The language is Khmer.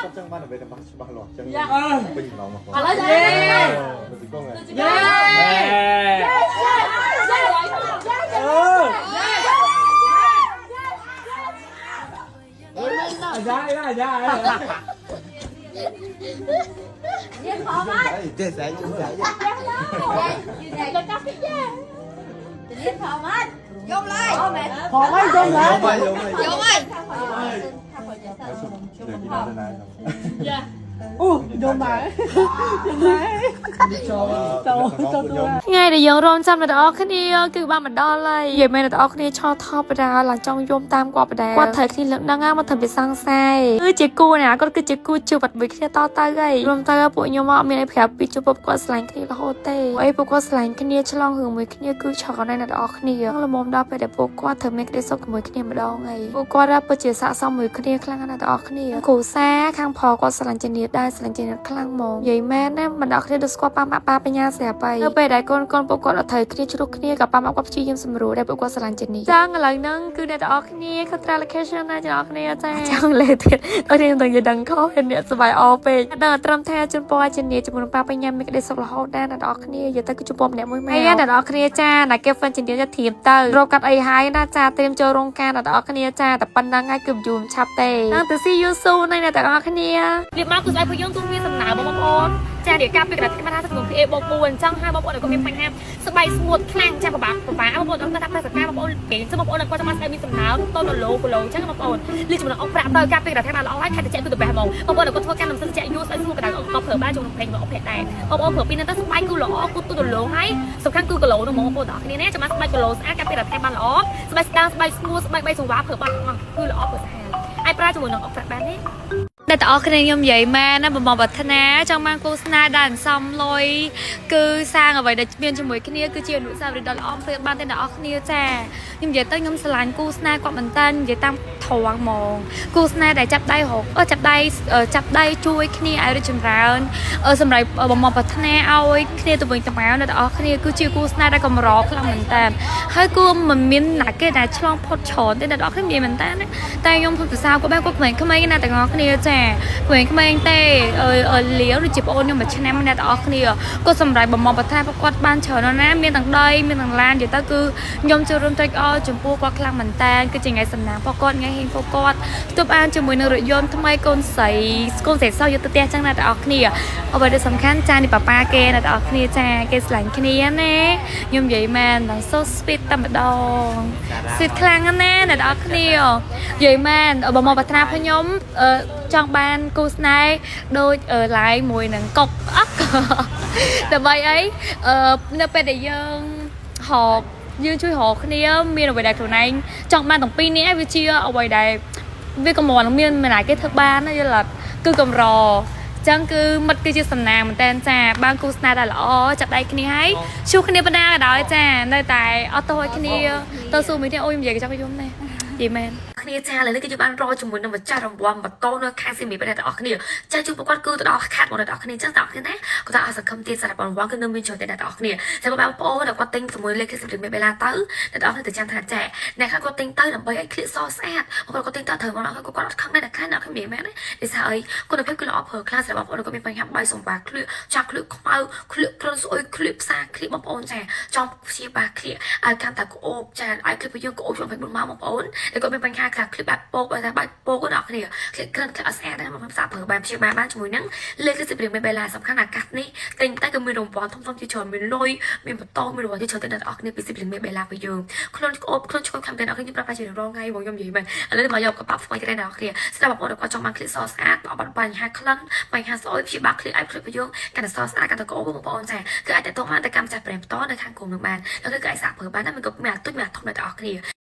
គាត់ចង់បានអ្វីដែលច្បាស់លាស់ចឹងពេញចំណងមក ឥឡូវ យេ ទៅកង យេអឺได้ได้ได้ យើងខំមក ចេះស្អែកស្អែក យកកាហ្វេយ៉ារៀនខំមក យំឡើយ អូមែន พอไหมยมแล้ว យំហើយ យំហើយ เดี๋ยวกินน้ำได้ อู้ยมไหนยมไหน ចូលចូលចូល ថ្ងៃដែលយើងរងចាំអ្នកទាំងអស់គ្នាគឺបានមកដល់ហើយនិយាយមែនអ្នកទាំងអស់គ្នាឆោថប់បដាឡើងចង់យំតាមគាត់បដាគាត់ត្រូវគ្នាលើកដឹងមកធ្វើពីសង្ស័យគឺជាគូណាគាត់គឺជាគូជីវិតមួយគ្នាតទៅហើយរួមទៅពួកខ្ញុំអត់មានអីប្រាប់ពីជពគាត់ស្រឡាញ់គ្នារហូតទេអីពួកគាត់ស្រឡាញ់គ្នាឆ្លងរឿងមួយគ្នាគឺច្រើនណាស់អ្នកទាំងអស់គ្នាល្មមដល់ពេលដែលពួកគាត់ត្រូវមានក្តីសុខជាមួយគ្នាម្ដងហើយពួកគាត់ពិតជាស័ក្តិសមមួយគ្នាខ្លាំងណាស់អ្នកទាំងអស់គ្នាគ្រូសាខាងផលគាត់ស្រឡាញ់ជានាដែរស្រឡាញ់ជានាខ្លាំងហ្មងនិយាយមែនណាមិនដល់គ្នាដូចស្គាល់ប៉ាម៉ាក់ប៉ាបញ្ញាស្រាប់ហើយនៅពេលដែលកូនកូនពួកគាត់អត់ត្រូវគ្នាជ្រុះគ្នាក៏ប៉ាម៉ាក់គាត់ព្យាយាមសម្រួលដែរពួកគាត់ស្រឡាញ់ជានេះចឹងឥឡូវហ្នឹងគឺអ្នកទាំងអស់គ្នា congratulation ណាអ្នកទាំងអស់គ្នាចាចង់លេទៀតអត់រៀនតែនិយាយដឹងខុសហើយអ្នកសប្បាយអពេកដល់ត្រឹមថាជូនពរជានាជាមួយនឹងប៉ាបញ្ញាមានក្តីសុខរហូតដែរអ្នកទាំងអស់គ្នានិយាយទៅគឺជូនពរម្នាក់មួយម៉ែអ្នកទាំងអស់គ្នាចាណាគេហ្វិនជានាจะធៀបទៅរកកាត់អីហើយណាចាត្រៀមចូលរោងការអ្នកទាំងអស់គ្នាចាតែប៉ុណ្្នឹងហើយគឺយូរមិនឆាប់ទេនឹងទៅ see you soon ណាអ្នកទាំងអស់គ្នា រៀបមកគឺស្អែកពួកយើងគឺមានសំណើបងប្អូនចានេះការពីក្រាទីបានថាចំនួន PA បូក4អញ្ចឹងហើយបងប្អូនក៏មានបញ្ហាស្បែកស្ងួតខ្លាំងចាពិបាកពិបាកបងប្អូនគាត់ថាប្រសិទ្ធការបងប្អូនគេអញ្ចឹងបងប្អូនគាត់ចង់បានស្បែកមានសំណើមតូនឡូគីឡូអញ្ចឹងបងប្អូនលីចំណងអុកប្រាក់ដល់ការពីក្រាទីបានល្អហើយខែតិចគឺទៅបេះហ្មងបងប្អូនគាត់ធ្វើការនឹងសិនចាក់យូរស្បែកស្ងួតកណ្ដៅក៏ប្រើបានចំណងប្រេងមកអុកប្រាក់ដែរបងប្អូនប្រើពីនឹងទៅស្បែកគឺល្អគឺទូរលោងហើយសំខាន់គឺគីឡូនោះហ្មងបងប្អូនទាំងអស់គ្នាណាចាំបានស្បែកគីឡូស្អាតការពីក្រាទីបានល្អស្បែកស្ដាងស្បែកស្ងួតស្បែកបីសង្វាប្រើបានគឺល្អប្រសើរអាចប្រើជាមួយនឹងអុកប្រាក់បានទេ អ្នកទាំងអស់គ្នាខ្ញុំនិយាយមែនណាបំបងប្រាថ្នាចង់បានគូស្នេហ៍ដែលអន្សំលុយគឺសាងអ្វីដែលមានជាមួយគ្នាគឺជាអនុស្សាវរីយ៍ដ៏ល្អពេលបានតែអ្នកទាំងអស់គ្នាចាខ្ញុំនិយាយទៅខ្ញុំស្រឡាញ់គូស្នេហ៍គាត់មែនតើនិយាយតាមត្រង់ហ្មងគូស្នេហ៍ដែលចាប់ដៃរកអឺចាប់ដៃចាប់ដៃជួយគ្នាឲ្យរីកចម្រើនសម្រាប់បំបងប្រាថ្នាឲ្យគ្នាទៅវិញទៅមកអ្នកទាំងអស់គ្នាគឺជាគូស្នេហ៍ដែលកម្រខ្លាំងមែនតើហើយគួរមិនមានណាគេដែលឆ្លងផុតច្រើនទេអ្នកទាំងអស់គ្នានិយាយមែនតើណាតែខ្ញុំพูดភាសាគាត់បែបគាត់ក្មេងៗណាទាំងអស់គ្នាចា ក្មេងៗទេអឺលាវដូចជាប្អូនខ្ញុំមួយឆ្នាំអ្នកទាំងអស់គ្នាគាត់សម្រាប់បំងបន្ថែមគាត់បានច្រើនណាស់ណាមានទាំងដីមានទាំងឡាននិយាយទៅគឺខ្ញុំចូលរួមត្រេកអរចំពោះគាត់ខ្លាំងមែនតើគឺជាថ្ងៃសំណាងពួកគាត់ថ្ងៃហេងពួកគាត់ទប់អានជាមួយនឹងរថយន្តថ្មីកូនស្រីកូនស្រីសោះយកទៅផ្ទះចឹងណាទាំងអស់គ្នាអ្វីដែលសំខាន់ចានេះប៉ាប៉ាគេអ្នកទាំងអស់គ្នាចាគេស្រឡាញ់គ្នាណាខ្ញុំនិយាយមែនដល់ so sweet តែម្ដង sweet ខ្លាំងណាស់អ្នកទាំងអស់គ្នានិយាយមែនបើមកប្រាថ្នាខ្ញុំអឺចង់បានគូស្នេហ៍ដូចឡាយមួយនឹងកុកអឹកដើម្បីអីអឺនៅពេលដែលយើងហកយើងជួយរកគ្នាមានអ្វីដែលខ្លួនឯងចង់បានទាំងពីរនេះឯងវាជាអ្វីដែលវាកម្រនឹងមានម្នាក់គេធ្វើបានណាយល់អត់គឺកម្រចឹងគឺមិត្តគឺជាសំណាងមែនតើចាបានគូស្នេហ៍ដែលល្អចាប់ដៃគ្នាហើយជួបគ្នាបណ្ដាក៏ដោយចានៅតែអត់ទោសឲ្យគ្នាទៅស៊ូមួយគ្នាអូយនិយាយក៏ចង់យំដែរនិយាយមែនគ្នាចាឥឡូវនេះគឺយើងបានរកជាមួយនឹងម្ចាស់រង្វាន់ម៉ូតូនៅខេត្តសៀមរាបអ្នកទាំងអស់គ្នាចាជួបពួកគាត់គឺទៅដល់ខេត្តមកអ្នកទាំងអស់គ្នាចឹងទាំងអស់គ្នាណាគាត់ថាអត់សង្ឃឹមទៀតសម្រាប់រង្វាន់គឺនៅមានច្រើនទេអ្នកទាំងអស់គ្នាចាំបងប្អូនដែលគាត់ទិញជាមួយលេខសៀមរាបមេបេឡាទៅអ្នកទាំងអស់គ្នាទៅចាំថាចាអ្នកខ្លះគាត់ទិញទៅដើម្បីឲ្យក្លៀកសស្អាតបងប្អូនគាត់ទិញទៅត្រូវមកគាត់គាត់អត់ខឹងដែរអ្នកខ្លះអ្នកខ្លះនិយាយមែនទេដោយសារអីគុណភាពគឺល្អប្រើខ្លះសម្រាប់បងប្អូនគាត់មានបញ្ហាបាយសម្បាក្លៀកចាក់ក្លៀកខ្មៅក្លៀកក្រិនស្អុយក្លៀកផ្សាក្លៀកបងប្អូនចាចង់ព្យាបាលក្លៀកឲ្យកាន់តែក្អូបចាឲ្យក្លៀករបស់យើងក្អូបជាង24ម៉ោងបងប្អូនតែគាត់មានបញ្ហាខ្លះក្លៀកបែបពោកបែបបែបពោកដល់គ្នាក្លៀកក្រិនក្លៀកអត់ស្អាតណាបងប្អូនសាកប្រើបានព្យាបាលបានជាមួយនឹងលេខគឺសិព្រៀងមេបេឡាសំខាន់អាកាសនេះទិញតែក៏មានរង្វាន់ធំធំជាច្រើនមានលុយមានបន្តមានរង្វាន់ជាច្រើនទៅដល់អ្នកគ្នាពីសិព្រៀងមេបេឡារបស់យើងខ្លួនក្អូបខ្លួនឆ្កួតខាំតែអ្នកគ្នាប្រាប់ថាជារងថ្ងៃបងខ្ញុំនិយាយមែនឥឡូវមកយកកប៉ាប់ថ្មីទៅដល់អ្នកគ្នាស្រាប់បងប្អូនគាត់ចង់បានក្លៀកសស្អាតបបញ្ហាក្លិនបញ្ហាស្អុយព្យាបាលក្លៀកឲ្យក្លៀករបស់យើងកាន់តែសស្អាតកាន់តែក្អូបបងប្អូនចាគឺអាចតទៅបានទៅកម្មចាស់ប្រេមបន្តនៅខាងក្រុមនឹងបានแล้วគឺអាចសាកប្រើបានណាមិនក៏មានអាទុចមានអាធំដល់អ្នកគ្នា។